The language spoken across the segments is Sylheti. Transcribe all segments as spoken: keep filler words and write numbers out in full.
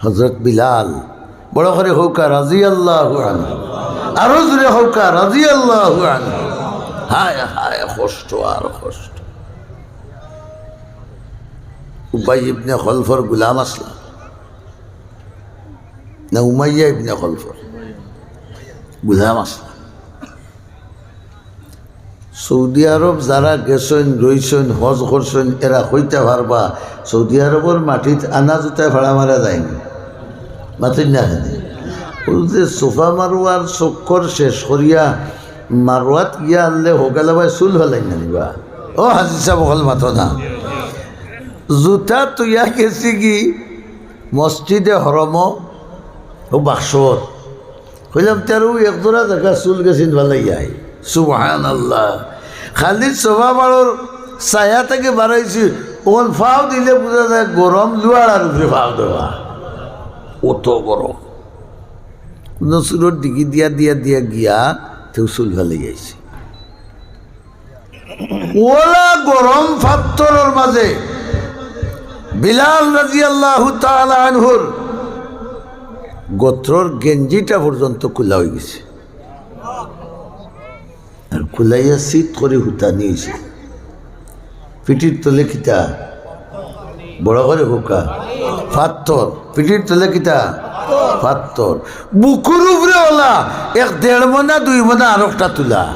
হযরত বিলাল, বড় করি কউক্কা রাদিয়াল্লাহু আনহু, আরো জোরে কউক্কা রাদিয়াল্লাহু আনহু। হায় হায়, কষ্ট আর কষ্ট। উবাই ইবনে খলফর গুলাম আছলা, না উমাইয়া ইবনে খলফর গুলাম আছলা। সৌদি আরব যারা গেছইন, রইছইন, হজ করছইন, এরা কইতা পারবা, সৌদি আরবর মাটিত আনা জুতায় ফাড়া মারা যায়নি। মাতইন না কেনে? অউ যে সোফা মারওয়ার চক্কর শেষ করিয়া মারওয়াত গিয়া আনলে হগালাবায় চুল ফালাইন না নিবা। ও হাজি সাব, অকল মাতো না। জুতা থইয়া গেছিগি মসজিদে হরমো, অউ বাক্সত। কইলাম, "তেরো এক জোড়া জাগা চুল গেছিন ফালাইয়া।" সুবহানাল্লাহ। খালি সোফা বাড়র ছায়া থাকি বারাইছি, অখন ফাও দিলে বুঝা যায় গরম লুয়ার উপরে ফাও দেওয়া। অত গরম। কুনু সুরর ডিগি দিয়া দিয়া দিয়া গিয়া তেউ চুল ফালাইয়া আইছে। অলা গরম ফাত্তরর মাঝে বিলাল রাদিয়াল্লাহু তাআলা আনহুর গত্রর গেঞ্জিটা পর্যন্ত খুলা অইগেছে। আর খুলাইয়া চিত করি হুতানি অইছে। পিঠির তলে কিতা? বড় করি কউক্কা। ফাত্তর। পিঠির তলে কিতা? ফাত্তর। বুকুর উপরে অলা এক দেড় মনা, দুই মনা আরোকটা তুলা।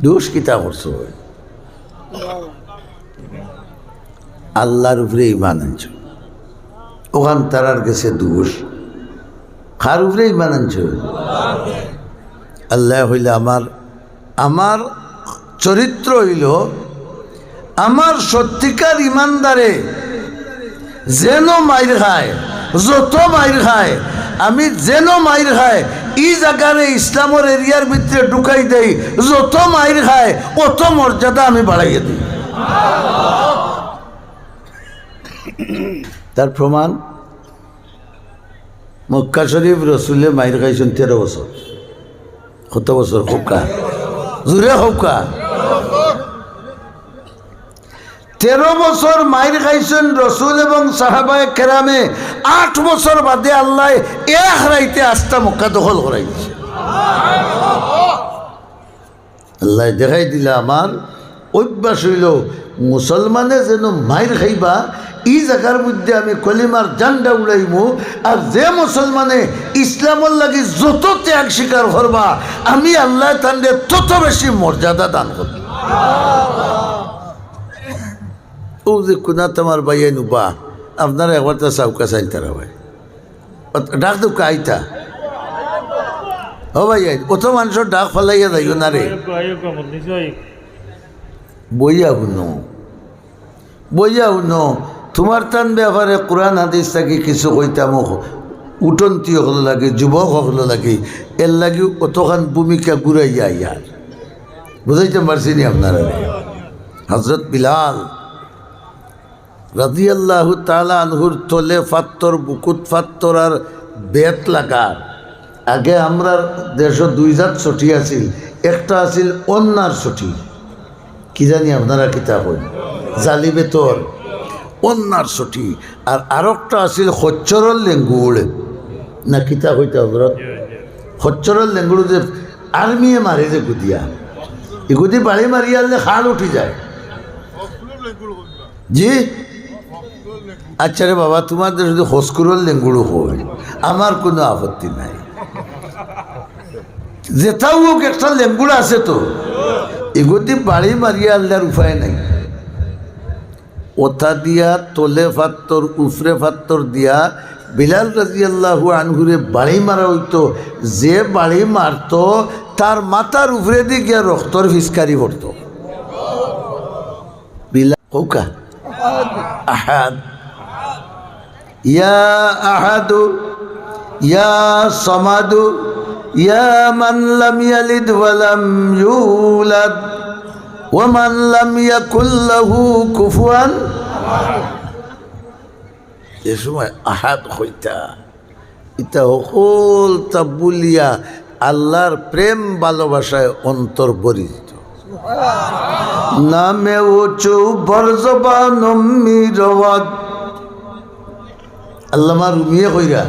দুষ কিতা করছো? আল্লার উপরে ইমান আনছো, অখান তারার গেছে দুষ। কার উপরে ইমান আনছো? আল্লায় কইলা, আমার, আমার চরিত্র অইলো, আমার সত্যিকার ইমানদারে যেনো মাইর খায়, যত মাইর খায়, আমি যেনো মাইর খায়, ই জাগারে ইসলামর এরিয়ার ভিতরে ঢুকাই দেই, যত মাইর খায়, অত মর্যাদা আমি বাড়াইয়া দেই। তার প্রমাণ, মক্কা শরীফ রসুলে মাইর খাইছইন তেরো বছর। কত বছর? কউক্কা। জোরে কউক্কা। তেরো বছর মাইর খাইছইন রসুল এবং সাহাবায়ে কেরামে। আট বছর বাদে আল্লায় এক রাইতে আস্তা মক্কা দখল করাইছে। আল্লায় দেখাই দিলা, আমার অভ্যাস অইলো মুসলমানে যেনো মাইর খাইবা, ই জাগার মধ্যে আমি কলিমার ঝান্ডা উড়াইমু। আর যে মুসলমানে ইসলামর লাগি যত ত্যাগ স্বীকার করবা, আমি আল্লায় তানরে তত বেশি মর্যাদা দান করমু। অউ যে কুনাত আমার ভাইয়াইন উবা, আপনারা একবার তা চাউক্কা চাইন তারা ভাই। ডাক দেউক্কা আইতা। ও ভাইয়াইন, অত মানষর ডাক ফালাইয়া যাইও না রে। বইয়া হুনো, বইয়া হুনো, তুমার তান ব্যাপারে কুরআন হাদিস থাকি কিছু কইতাম, উঠন্তি অকল লাগি, যুবক অকল লাগি, এরলাগি অতখান ভূমিকা ঘুরাইয়া আইয়ার। বুঝাইতাম পারছি নি আপনারারে? হযরত বিলাল রাদিয়াল্লাহু তাআলা আনহুর তলে ফাত্তর, বুকুত ফাত্তর আর বেত লাগার। আগে আমরার দেশো দুই জাত ছটি আছিল, একটা আছিল অন্যার ছটি, কি জানি আপনারা কিতা কইন, জালি বেতর, অন্যার ছটি, আর আরোকটা আছিল খচ্চরর লেঙ্গুড়, না কিতা কইতা হযরত? খচ্চরর লেঙ্গুড় যে আর্মিয়ে মারে যে গুদিয়া, ইগুদি বাড়ি মারিয়া আনলে খাল উঠি যায়। জি? আচ্ছা রে বাবা, তুমার দেশো যদি খসকুরর লেঙ্গুড়ও কয়, আমার কুনু আপত্তি নাই। যেটাউ অউক, একটা লেঙ্গুড় আছে তো, ইগুদি বাড়ি মারিয়া আনলে আর উপায় নাই। অতা দিয়া তলে ফাত্তর, উফরে ফাত্তর দিয়া বিলাল রাদিয়াল্লাহু আনহুরে বাড়ি মারা অইতো। যে বাড়ি মারতো, তার মাথার উফরেদি গিয়া রক্তর ফিসকারি পড়তো। বিলাল, কউক্কা। আহাদ। ইয়া আহাদু, ইয়া সামাদু, ইয়া মান লাম ইয়ালিদ ওয়া লাম ইউলাদ, ওয়া মান লাম ইয়াকুল লাহু কুফুয়ান। যে সময় আহাদ কইতা, ইতা হকলতা বুলিয়া আল্লার প্রেম ভালোবাসায় অন্তর ভরি দিত। নামে উঁচু বরজবান মিরওয়াত, আল্লামা রুমিয়ে কইরা,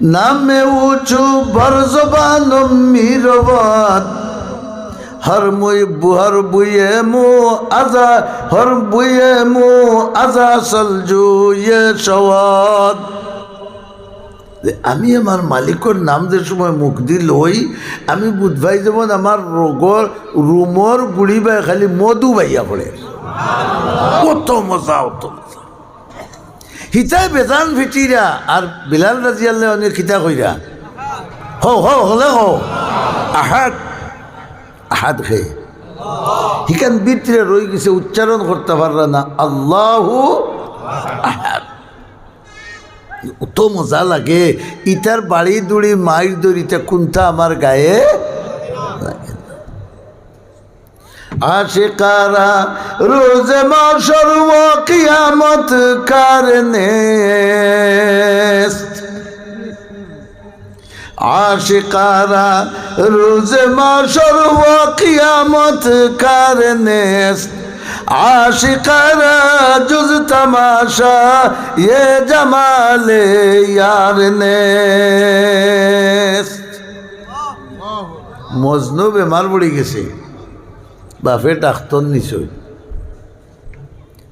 নামে উঁচু বর জবান মিরবত, হর মুই বু-, হর বুয়ে মু আজা, হর বুয়ে মু আজা সলজুয়ে শওয়াত। যে আমি আমার মালিকর নাম যে সময় মুখ দি লই, আমি বুঝ পাই যেমন আমার রোগর রুমর গুড়ি বায় খালি মধু বাইয়া পড়ে। কত মজা, কত মজা। হিতায় বেজান ফিটিরা আর বিলাল রাদিয়াল্লাহু আনহু কিতা কইরা? হো, হো, হলে হো। আহাদ, আহাদ হে। হিখান ভিতরে রই গেছে, উচ্চারণ করতা পাররা না। আল্লাহু আহাদ। অত মজা লাগে, ইতার বাড়ি দুড়ি মাইর দড়িতে কুন্তা আমার গায়ে লাগে না। আশিকারা রোজে মাশর ও কিয়ামত কার নেস্ত। আশিকারা রোজে মাশর ও কিয়ামত কার নেস্ত। আশিকারা জুজ তামাশা এ জামালে ইয়ার নেস্ত। মজনু বেমার পড়ি গেছে, বাপে ডাক্তর নিছইন,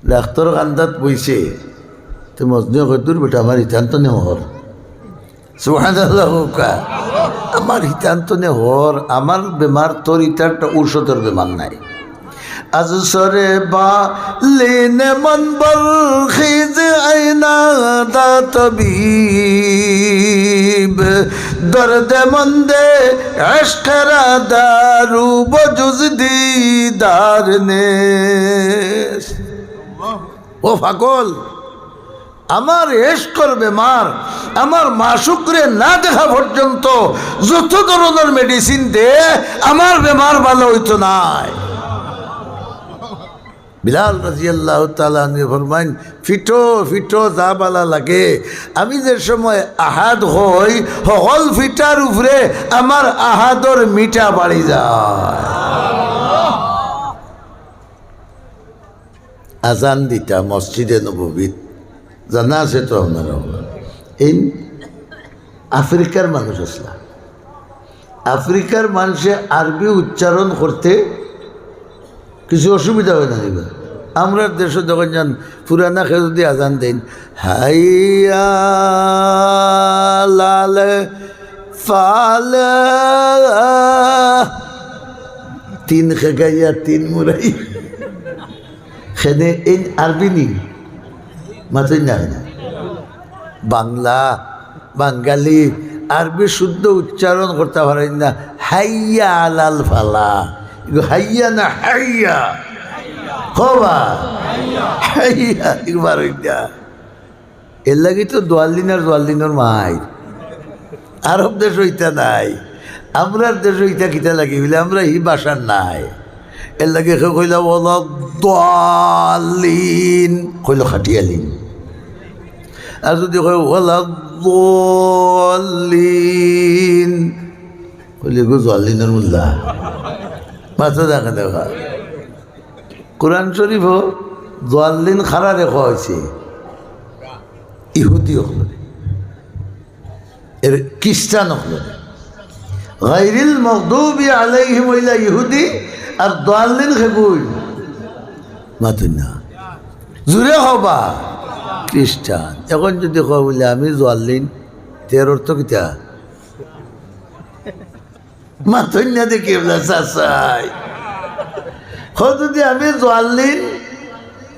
ডাক্তর কান্দাত বইছে, তে মজনুয়ে কয়, "দূর বেটা, আমার হিতান্ত নে হর।" সুবহানাল্লাহ কউক্কা। "আমার হিতান্ত নে হর, আমার বেমার তোর ইতার টা ঔষধর বেমার নায়।" আজ সরে বা লেনে মন বরখিজ আইনা দা তবিব, দর্দ মন্দে ইশকরা দারু বজুজ দিদার নেস্ত। ও পাগল, আমার এশকর বেমার, আমার মাশুকরে না দেখা পর্যন্ত যত ধরনর মেডিসিন দে, আমার বেমার ভালা অইতো নায়। বিলাল রাদিয়াল্লাহু তাআলা আনহু ফরমাইন, "ফিটো, ফিটো, যা ভালা লাগে।" আমি যে সময় আহাদ কই, হকল ফিটার উপরে আমার আহাদর মিঠা বাড়ি যায়। আজান দিতা মসজিদে নববীত, জানা আছে তো আপনারা? এই আফ্রিকার মানুষ আছলা, আফ্রিকার মানষে আরবি উচ্চারণ করতে কিছু অসুবিধা অয় না নিবা? আমরার দেশো যখন যান, পুরানা কেউ যুদি আজান দেইন, "হাইয়া আলাল ফালাহ", তিন খেগাইয়া, তিন মুরাই, খেনে এই আরবি নি? মাতইন না, না। বাংলা, বাঙালি, আরবি শুদ্ধ উচ্চারণ করতা পারইন না। হাইয়া আলাল ফালাহ। ইগু হাইয়া না হাইয়া? কও বা। হাইয়া। ইগু পারইন না। এরলাগি তো দোয়াল্লিন আর জোয়াল্লিনর মাইর। আরব দেশো ইতা নাই। আমরার দেশো ইতা কিতা লাগি? বুলে, আমরা হি ভাষার নাই। এরলাগি কেউ কইলা, "ওয়ালা দোয়াল্লিন", কইলো, "খাটিয়ালিন।" আর যুদি কয়, "ওয়ালা দোয়াল্লিন", কইলে, "গো জোয়াল্লিনর মোল্লা।" মাথা দেখা দেখা। কোরআন শরীফো দোয়াল্লিন কারারে কওয়া অইছে? ইহুদি অকলরে। এর খ্রিস্টান অকলরে। গায়রিল মাগদুবি আলাইহিম অইলা ইহুদি, আর দোয়াল্লিন খেগুইন? মাতইন না। জুরে কও বা। খ্রিস্টান। এখন যুদি কও বুলে, "আমি দোয়াল্লিন", তে এর অর্থ কিতা? মাতইন না দেখি এবলা চাচাই। কও যুদি আমি দোয়াল্লিন,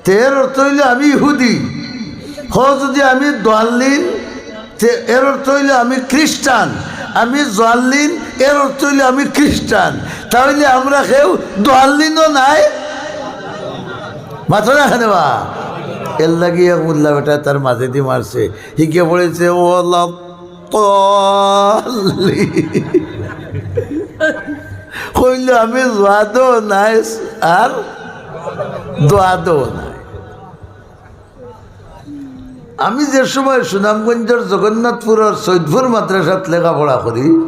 তে এর অর্থ অইলো আমি ইহুদি। কও যুদি আমি দোয়াল্লিন, তে এর অর্থ অইলো আমি খ্রিস্টান। আমি দোয়াল্লিন, এর অর্থ অইলো আমি খ্রিস্টান। তা অইলে আমরা কেউ দোয়াল্লিনও নায়। মাতো না কেনে বা? এরলাগি এক মোল্লা বেটা তার মাঝেদি মারছে। হি গিয়া পড়ছে, "ওয়ালা দোয়াল্লিন।" কইলো, "আমি জোয়াদও নাই আর দোয়াদও নাই।" আমি যে সময় সুনামগঞ্জর জগন্নাথপুরর সৈদপুর মাদ্রাসাত লেখাপড়া করি,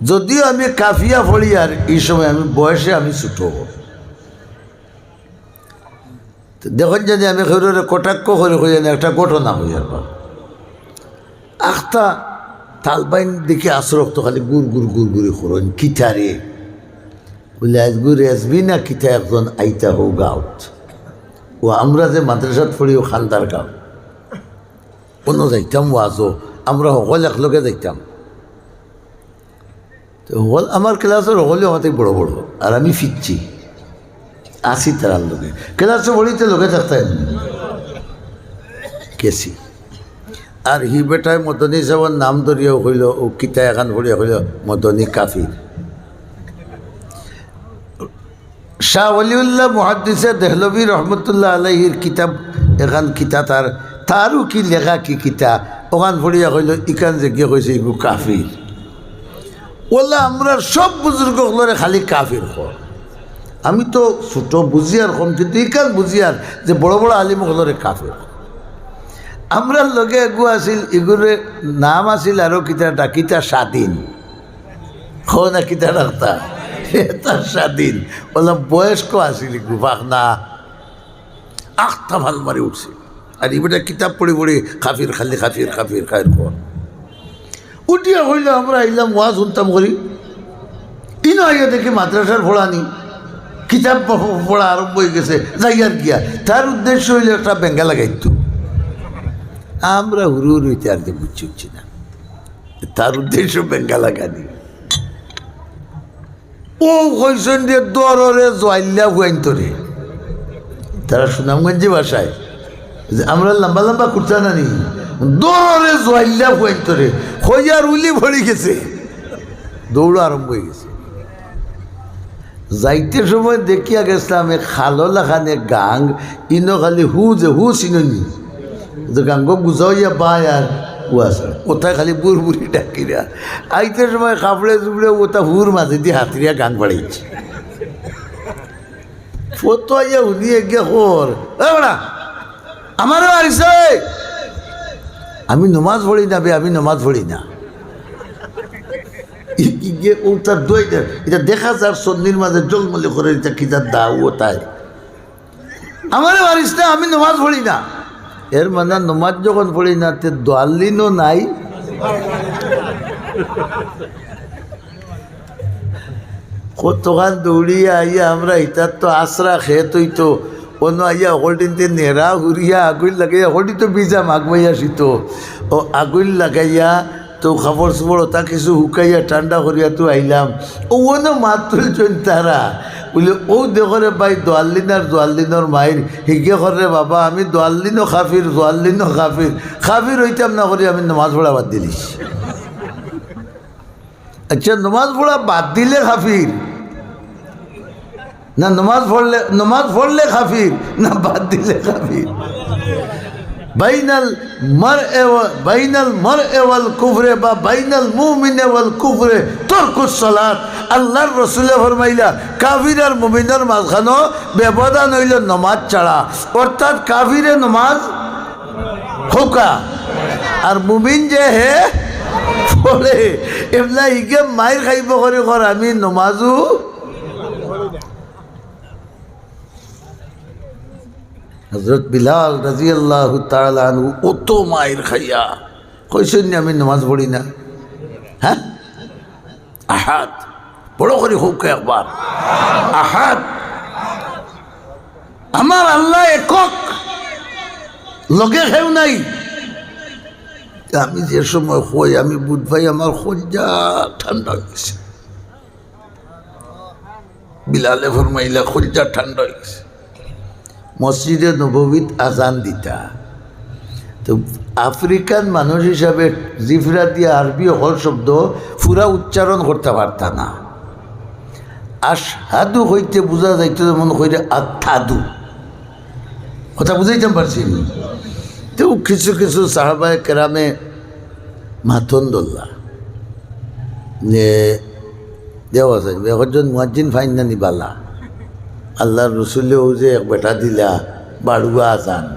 যদিও আমি কাফিয়া পড়ি, আর ই সময় আমি বয়সে আমি ছোট, তো দেখইন জানি আমি কেউরে কটাক্ষ করি কই না, একটা ঘটনা কইয়ার বা। আখতা তালবাইন দেখি আছরক তো খালি গুড় গুড় গুড় গুড়ি করইন, কিতারে? বুলে, "আইজগু রেজবি না কিতা একজন আইতা হউ গাউত।" ও আমরা যে মাদ্রাসাত পড়ি ও খান্দার গাউত। অনো যাইতাম ওয়াজো, আমরা হকল একলগে যাইতাম। তো হকল আমার ক্লাসর হকলে আমাতে বড় বড়, আর আমি ফিরছি, আছি তারার লগে। ক্লাসো পড়িতে লগে থাকতাম, গেছি। আর হি বেটায় মদনী সাবর নাম ধরিয়াও কইল, ও কিতা এখান পড়িয়া কইল, "মদনী কাফির।" শাহ ওয়ালিউল্লাহ মুহাদ্দিসে দেহলভী রহমতুল্লাহ আলাইহির কিতাব এখান কিতা তার, তারও কি লেখা কি কিতা, ওখান পড়িয়া কইল, "ইখান যে গিয়ে কইছে, ইগু কাফির।" ওলা আমরা সব বুজুর্গ অকলরে খালি কাফির কর। আমি তো ছোট বুঝিয়ার কম, কিন্তু ইখান বুঝিয়ার যে বড় বড় আলিম অকলরে কাফির। আমরার লগে এগু আছিল, ইগুরে নাম আছিল আরো কিতা, ডাকিতা স্বাধীন। কও না কিতা ডাকতা? এটা স্বাধীন। ওলা বয়স্ক আছিল ইগু, ফাকনা। আখতা ফাল মারি উঠছে। আর ই বেটা কিতাব পড়ি পড়ি কাফির, খালি কাফির, কাফির, কাফির কর। উঠিয়া কইল, "আমরা আইলাম ওয়াজ হুনতাম করি।" ইনো আইয়া দেখি মাদ্রাসার পড়ানি, কিতাব প-, পড়া আরম্ভ অই গেছে, যাইয়ার গিয়া। তার উদ্দেশ্য অইল একটা বেঙ্গা লাগাইতো। আমরা হুরু হুরু ইতে আর যে বুঝছি, বুঝছি না। তার উদ্দেশ্য বেঙ্গা লাগানি। ও কইছইন যে, "দররে জোয়াইল্লা ফুয়াইন্তরে।" তারা সুনামগঞ্জি ভাষায়, যে আমরা লম্বা লম্বা কুর্তা নানি, "দররে জোয়াইল্লা ফুয়াইন্তরে।" কইয়ার উলি পড়ি গেছে, দৌড় আরম্ভ অই গেছে। যাইতে সময় দেখিয়া গেছিলাম এক খালো লাখান এক গাং, ইনো খালি হু যে হু চিননি। তো গাঙ্গ গুজাইয়া বায় আর ও আছে। ওটায় খালি বুড় বুড়ি ডাকিরা। আইতে সময় কাপড়ে চুপড়ে ওটা হুর মাঝে দি হাতরিয়া গাং বাড়াইছে। ফটো আইয়া হুনি এগিয়ে কর, "এ বেটা, আমারে মারিছে।" "আমি নমাজ পড়ি না বে, আমি নমাজ পড়ি না।" ই-, ইগে ও তার দোয়াই দেয়। এটা দেখা যার সন্ধির মাঝে জলমলে করে, এটা কি তার দাও ও তাই। "আমারে মারিস না, আমি নমাজ পড়ি না।" এর মানে নমাজ যখন পড়ি না, তে দোয়াল্লিনও নাই। কতখান দৌড়িয়া আইয়া আমরা ইতার তো আশ্রা খেত অইতো, অনো আইয়া হকলটিনতে নেড়া হুরিয়া আগুইন লাগাইয়া, হকলটি তো বিজা মাঘ মাইয়া শীত, ও আগুইন লাগাইয়া তো কাপড় চোপড় ওটা কিছু হুকাইয়া ঠান্ডা করিয়া তো আইলাম। ও অনো মাত তুলছইন তারা, বুলে, "ও দেখো রে ভাই, দোয়াল্লিন আর দোয়াল্লিনর মাইর, হিগে কর রে বাবা, আমি দোয়াল্লিনও কাফির, দোয়াল্লিনও কাফির, কাফির অইতাম না করি আমি নমাজ পড়া বাদ দিলিছি।" আচ্ছা, নমাজ পড়া বাদ দিলে কাফির না নমাজ পড়লে, নমাজ পড়লে কাফির না বাদ দিলে কাফির? বাইনাল মারএ ওয়া, বাইনাল মারএ ওয়াল কুফরে বা বাইনাল মুমিনে ওয়াল কুফরে তরকুস সালাত। আল্লাহর রসুলে ফরমাইলা, কাফির আর মুমিনর মাঝখানো ব্যবধান অইল নমাজ ছাড়া। অর্থাৎ কাফিরে নমাজ হউকা। আর মুমিন যে হে পড়ে, এবলা ইগে মাইর খাইব করি কর, আমি নমাজও। হযরত বিলাল রাদিয়াল্লাহু তাআলা আনহু অত মাইর খাইয়া কইছইন নি, "আমি নমাজ পড়ি না।" হ্যাঁ? আহাদ। বড় করি কউক্কা একবার। আহাদ। আমার আল্লাহ একক, লগে কেউ নাই। আমি যে সময় কই, আমি বুঝ পাই আমার কলিজা ঠান্ডা অই গেছে। বিলালে ফরমাইলা, কলিজা ঠান্ডা অই গেছে। মসজিদে নববীত আজান দিতা। তো আফ্রিকান মানুষ হিসাবে জিফরা দিয়া আরবি হকল শব্দ পুরা উচ্চারণ করতা পারতা না। আশহাদু কইতে বুঝা যাইতো যেমন কইরে আত্তাদু। কথা বুঝাইতাম পারছি নি? তো কিছু কিছু সাহাবায়ে কেরামে মাতন ধরলা যে, দেওয়া আছে, একজন মুয়াজ্জিন ফাইন না নি বালা। আল্লাহর রসুলেও যে এক বেটা দিলা, বাড়ুয়া আজান।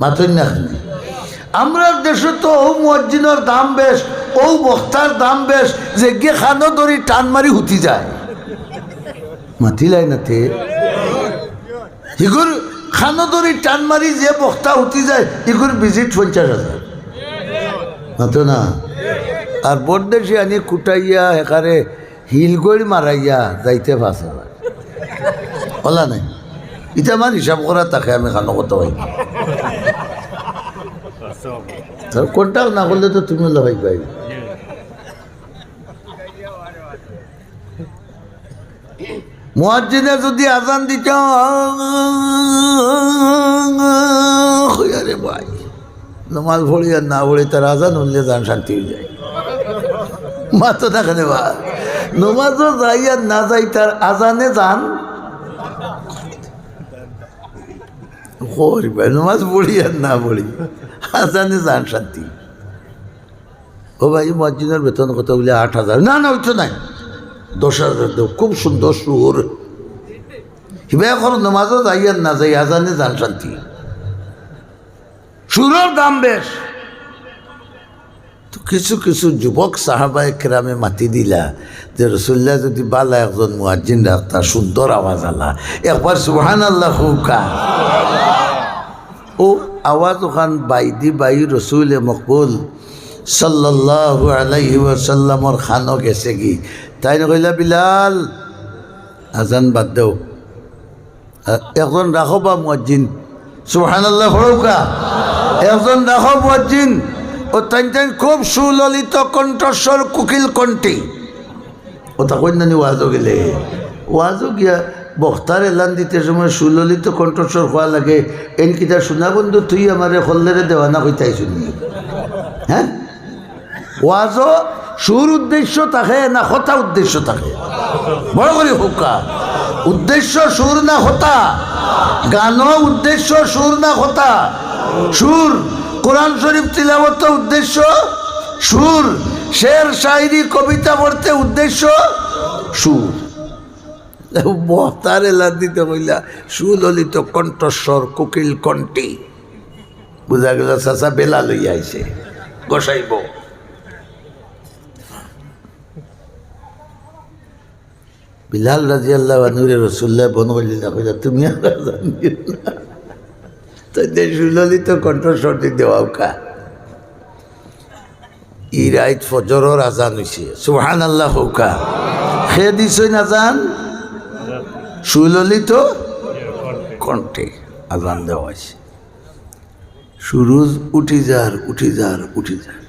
মাতইন না কেনে? আমরার দেশো তো অউ মুয়াজ্জিনর দাম বেশ, অউ বক্তার দাম বেশ, যে গিয়ে কানো ধরি টান মারি হুতি যায়। মাতিলাই না তে। হিগুর কানো ধরি টান মারি যে বক্তা উঠি যায়, ইগুর visit পঞ্চাশ হাজার। মাতো না? আর বড়দেশি আনি কুটাইয়া হেকারে হিলগড়ি মারাইয়া যাইতে পাঁচ হাজার। অলা নাই। ইটা আমার হিসাব করা থাকে, আমি কানো কথা অই। তার contact না করলে তো তুমি অলা ভাই ভাই। মুয়াজ্জিনে যদি আজান দিত, কই আরে ভাই, নমাজ পড়ি আর না পড়ি, তার আজান হুনলে জান শান্তি অই যায়। মাতো না কেনে বা? নমাজও যাই আর না যাই, তার আজানে জান। কই ভাই, নমাজ পড়ি আর না পড়ি, আজানে জান শান্তি। ও ভাই, মুয়াজ্জিনর বেতন কত? বুলে, "আট হাজার।" "না, না, অইতো নায়, দশ হাজার দেও, খুব সুন্দর সুর।" হিবা অখন নমাজও যাই আর না যাই, আজানে জান শান্তি। সুরর দাম বেশ। তো কিছু কিছু যুবক সাহাবায়ে কেরামে মাতি দিলা যে, "রসুল্লাহ যদি বালা একজন মুয়াজ্জিন রাখতা, সুন্দর আওয়াজ আলা, একবার সুবহানাল্লাহ কউক্কা।" ও আওয়াজ অখান বাইদি বাই রসুলে মকবুল সাল্লাল্লাহু আলাইহি ওয়াসাল্লামর কানো গেছেগি। তাইন কইলা, "বিলাল, আজান বাদ দেও, আ, একজন রাখো বা মুয়াজ্জিন।" সুবহানাল্লাহ পড়উক্কা। "একজন রাখো মুয়াজ্জিন।" ও তাইন তাইন খুব সুললিত কণ্ঠস্বর, কোকিল কণ্ঠী। অতা কইন না নি ওয়াজো গেলে? ওয়াজো গিয়া বক্তার এলান দিতে সময় সুললিত কণ্ঠস্বর কওয়া লাগে, "এন কিতা সোনা বন্ধু তুই আমারে কল্লেরে দেওয়ানা কইতাইছনি?" হ্যাঁ? ওয়াজো সুর উদ্দেশ্য থাকে না কথা উদ্দেশ্য থাকে? বড় করি কউক্কা। উদ্দেশ্য সুর না কথা? গানো উদ্দেশ্য সুর না কথা? সুর। কোরআন শরীফ তিলাওয়াত উদ্দেশ্য সুর। শের শায়রি কবিতা পড়তে উদ্দেশ্য সুর। বক্তার এলান দিতে কইলা সুললিত কণ্ঠস্বর, কোকিল কণ্ঠী। বুঝা গেল চাচা বেলা লইয়া আইছে, গোসাইব। বিলাল রাদিয়াল্লাহু আনহুরে রসুল্লাহ বন করিলা, কইলা, "তুমি আর আজান দিও না।" তাইন সুললিত কণ্ঠস্বর দি দেওয়াউক্কা। ই রাইত ফজরর আজান অইছে। সুবহানাল্লাহ কউক্কা। কে দিছইন আজান? সুললিত কণ্ঠে আজান দেওয়া অইছে। সুরুজ উঠি যার, উঠি যার, উঠি যার।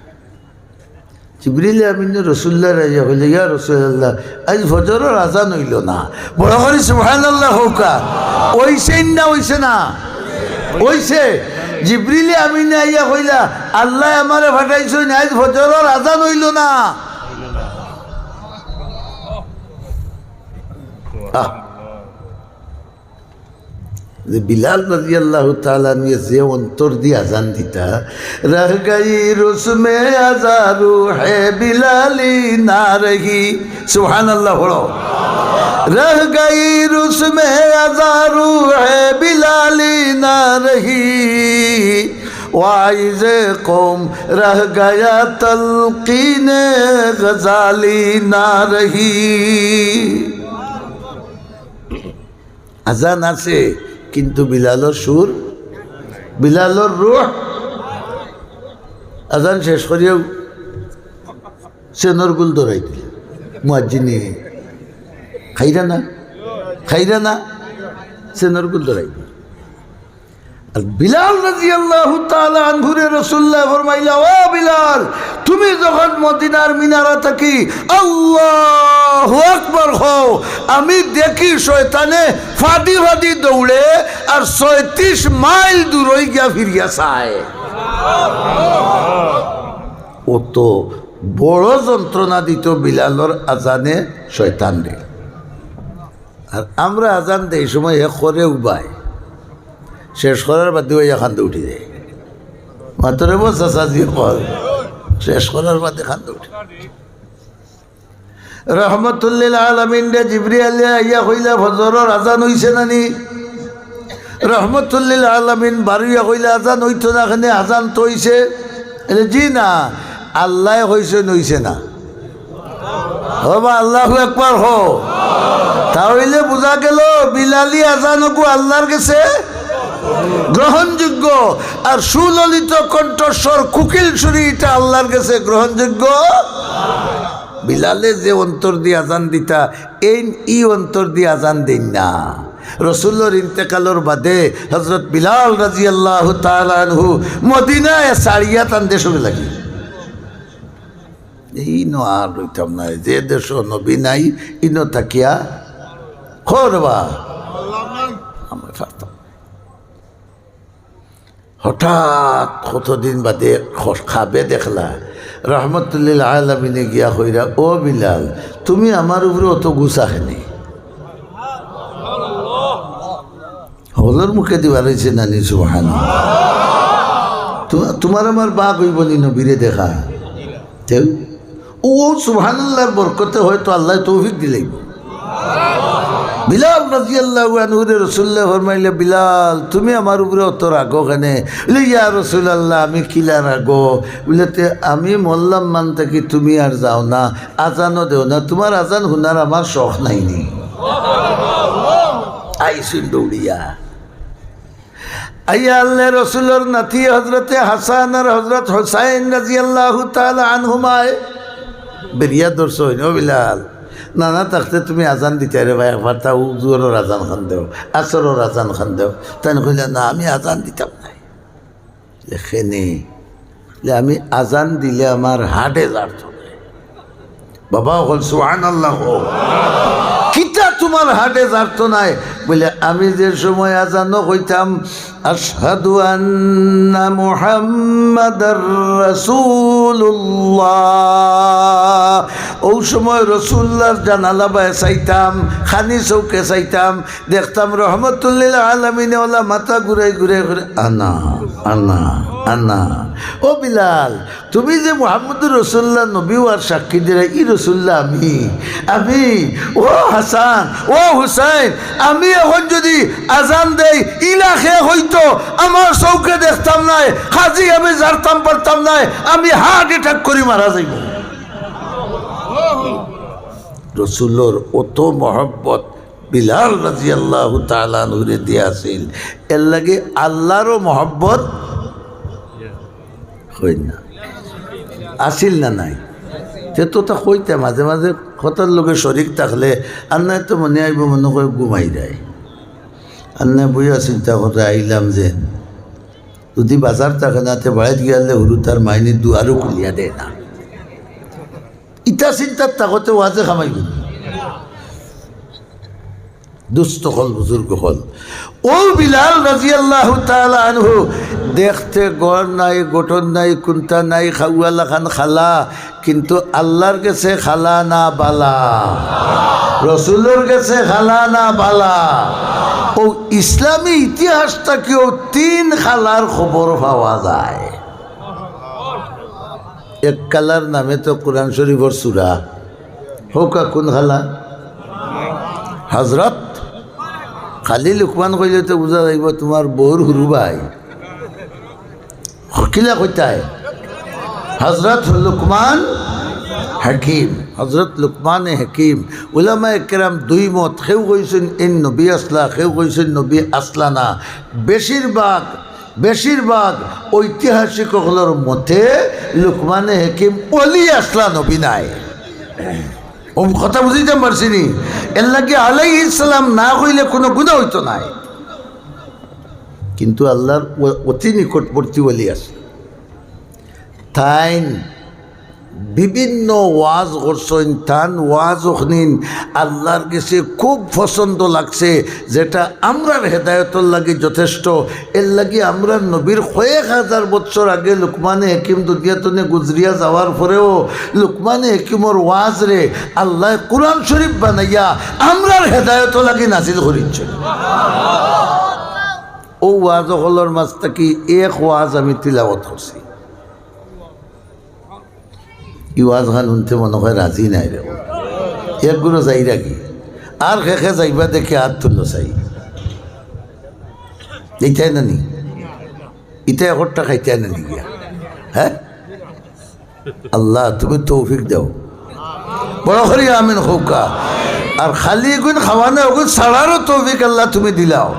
জিবরিল আমিনে রসুল্লাহরে আইয়া কইলা, "ইয়া রাসুলাল্লাহ, আইজ ফজরর আজান অইলো না।" বড় করি সুবহানাল্লাহ কউক্কা। অইছে না অইছে না? অইছে। জিবরিল আমিনে আইয়া কইলা, "আল্লায় আমারে পাঠাইছইন, আইজ ফজরর আজান অইলো না।" আহ। যে বিলাল রাদিয়াল্লাহু তাআলা আনহু যে অন্তর দি আজান দিতা, "রহ গয়ি রসমে আজারু হে বিলালি না রহি।" সুবহানাল্লাহ পড়ো। "রহ গয়ি রসমে আজারু হে বিলালি না রহি, ওয়াইজে কওম রহ গয়া তলকিনে গজালি না রহি।" আজান আছে, কিন্তু বিলালর সুর, বিলালর রুহ। আজান শেষ করিয়াউ সেনর গুল ধরাই দিলা। মুয়াজ্জিনে খাইরা না, খাইরা না, সেনর গুল ধরাই দিলা। আর বিলাল রাদিয়াল্লাহু তাআলা আনহুরে রাসুলুল্লাহ ফরমাইলা, "ও বিলাল, তুমি যখন মদিনার মিনারা থাকি আল্লাহু আকবার কও, আমি দেখি শয়তানে ফাদি ফাদি দৌড়ে আর ছয়ত্রিশ মাইল দূর অই গিয়া ফিরিয়া চায়।" অত বড় যন্ত্রণা দিত বিলালর আজানে শয়তানরে। আর আমরা আজান দেই সময় হে করে উবায়, শেষ করার বাদে অউ কান্দে উঠি যায়। মাতরে বস চাচাজি কল, শেষ করার বাদে কান্দে উঠি। রহমতুল্লিল আলামিনরে জিবরিলে আইয়া কইলা, "ফজরর আজান অইছে না নি?" রহমতুল্লিল আলামিন বারইয়া কইলা, "আজান অইতো না কেনে, আজান তো অইছে।" এরে, "জি না, আল্লায় কইছইন অইছে না।" ও বা আল্লাহু আকবার কও। তা অইলে বুঝা গেল বিলালি আজান অগু আল্লার গেছে গ্রহণযোগ্য। আর সুললিত কণ্ঠস্বর, কোকিল সুরি, ইটা আল্লার গেছে গ্রহণযোগ্য। বিলালে যে অন্তর দি আজান দিতা, এইন ই অন্তর দি আজান দেইন না। রসুলর ইন্তেকালর বাদে হযরত বিলাল রাদিয়াল্লাহু তাআলা আনহু মদিনায় ছাড়িয়া তান দেশো গেলাগি। ইনো আর রইতাম নায়, যে দেশো নবী নাই, ইনো থাকিয়া করবা। আমরা থাকতাম। হঠাৎ কতদিন বাদে খ-, খাবে দেখলা, রহমতুল্লিল আলামিনে গিয়া কইরা, "ও বিলাল, তুমি আমার উপরে অত গুসা কেনে?" হকলর মুখে দিবার অইছে নানি, সুবহানাল্লাহ। তু-, তুমার আমার বাক অইবো নি নবীরে দেখা? তেউ ও সুবহানাল্লাহর বরকতে হয়তো আল্লায় তৌফিক দিলাইবো। বিলাল রাদিয়াল্লাহু আনহুরে রসুল্লায় ফরমাইলা, "বিলাল, তুমি আমার উপরে অত রাগো কেনে?" বলে, "ইয়া রাসুলাল্লাহ, আমি কিলা রাগো?" বলে, "তে আমি মরলাম মান থাকি তুমি আর যাও না, আজানও দেও না, তুমার আজান হুনার আমার শখ নাই নি।" আইছইন দৌড়িয়া। আইয়া আল্লার রসুলর নাতি হজরতে হাসান আর হজরত হুসাইন রাদিয়াল্লাহু তাআলা আনহুমায় বেরিয়া ধরছইন, "ও বিলাল, নানা থাকতে তুমি আজান দিতায় রে বা, একবার তা জোহরর আজান খান দেও, আসরর আজান খান দেও।" তাইন কইলা, "না, আমি আজান দিতাম নায়।" লেখেনি, বলে, "আমি আজান দিলে আমার হার্টে জারতো নায়।" বাবা অকল সুবহানাল্লাহ কও। কিতা তুমার হার্টে জারতো নায়? বলে, "আমি যে সময় আজানো কইতাম, আশহাদু আন্না মুহাম্মাদার রাসূলুল্লাহ, অউ সময় রসুল্লার জানালা বায় চাইতাম, খানি চউখে চাইতাম, দেখতাম রহমতুল্লিল আলামিনে অলা মাথা ঘুরাই ঘুরাই কইরা, 'আনা, আনা, আনা।'" ও বিলাল, তুমি যে মুহাম্মদুর রসুল্লাহ নবী অওয়ার সাক্ষী দিরায়, ই রসুল্লাহ আমি, আমি, ও হাসান, ও হুসাইন, আমি অখন যুদি আজান দেই, ইলা কে কইতো, আমার চউখে দেখতাম নায়, কাজেই আমি জারতাম পারতাম নায়, আমি হার্ট অ্যাটাক করি মারা যাইমু। রসুলর অত মহব্বত বিলাল রাদিয়াল্লাহু তাআলা আনহুরে দিয়া আছিল, এরলাগি আল্লারও মহব্বত অইন না। আছিল না নাই? তে তো তা কইতা, মাঝে মাঝে কথার লগে শরিক থাকলে, আন্নায় তো মনে আইবো, মনো কয় ঘুমাই যায়। আন্নায় বইয়া চিন্তা কররা আইলাম যে, যুদি বাজার থাকে না, তে বাড়িত গিয়ালে হুরুতার মাইনি দুয়ারও খুলিয়া দেয় না। ইতা চিন্তাত থাকতে ওয়াজে কামাইবো নি? দুস্ত অকল, বুজুর্গ অকল, ও বিলাল রাদিয়াল্লাহু তাআলা আনহু, দেখতে গড় নাই, গঠন নাই, কুন্তা নাই, খাওয়া লাখান খালা, কিন্তু আল্লার গেছে খালা না বালা, রসুলর গেছে খালা না বালা। ও ইসলামী ইতিহাস থাকিও তিন খালার খবর পাওয়া যায়। এক খালার নামে তো কোরআন শরিফর সূরা। কউক্কা কুন খালা? হজরত। খালি লুকমান কইলে তো বুঝা যাইবো তুমার বউর হুরু ভাই। কিলা কইতায়? হজরত লুকমান হাকিম, হজরত লুকমানে হাকিম। উলামায়ে কেরাম দুই মত, কেউ কইছইন এইন নবী আছলা, কেউ কইছইন নবী আছলা না। বেশিরভাগ বেশিরভাগ ঐতিহাসিক অকলর মতে লুকমানে হাকিম ওলি আছলা, নবী নায়। ও কথা বুঝাইতাম পারছি নি? এরলাগি আলাইহিস সালাম না কইলে কুনু গুনা অইতো নায়। কিন্তু আল্লার অ-, অতি নিকটবর্তী ওলি আছলা। তাইন বিভিন্ন ওয়াজ করছইন, তান ওয়াজ অখনিন আল্লার গেছে খুব পছন্দ লাগছে, যেটা আমরার হেদায়তর লাগি যথেষ্ট। এরলাগি আমরার নবীর কয়েক হাজার বছর আগে লুকমানে হাকিম দুনিয়া তনে গুজরিয়া যাওয়ার পরেও লুকমানে হাকিমর ওয়াজরে আল্লায় কোরআন শরিফ বানাইয়া আমরার হেদায়তর লাগি নাজিল করিছইন। অউ ওয়াজ অকলর মাঝ থাকি এক ওয়াজ আমি তিলাওয়াত করছি। ই ওয়াজ খান হুনতে মনো কয় রাজি নায় রে। এক গুরু যাইরা গি। আর কে কে যাইবা দেখি আত তুলো চাই। ইতায় না নি? ইতায় একটা খাইতায় না নি গিয়া? হ্যাঁ? আল্লাহ, তুমি তৌফিক দেও। বড় করি আমিন কউক্কা। আর খালি ইগুন খাওয়ানা, অগুন ছাড়ারও তৌফিক আল্লাহ তুমি দিলাও।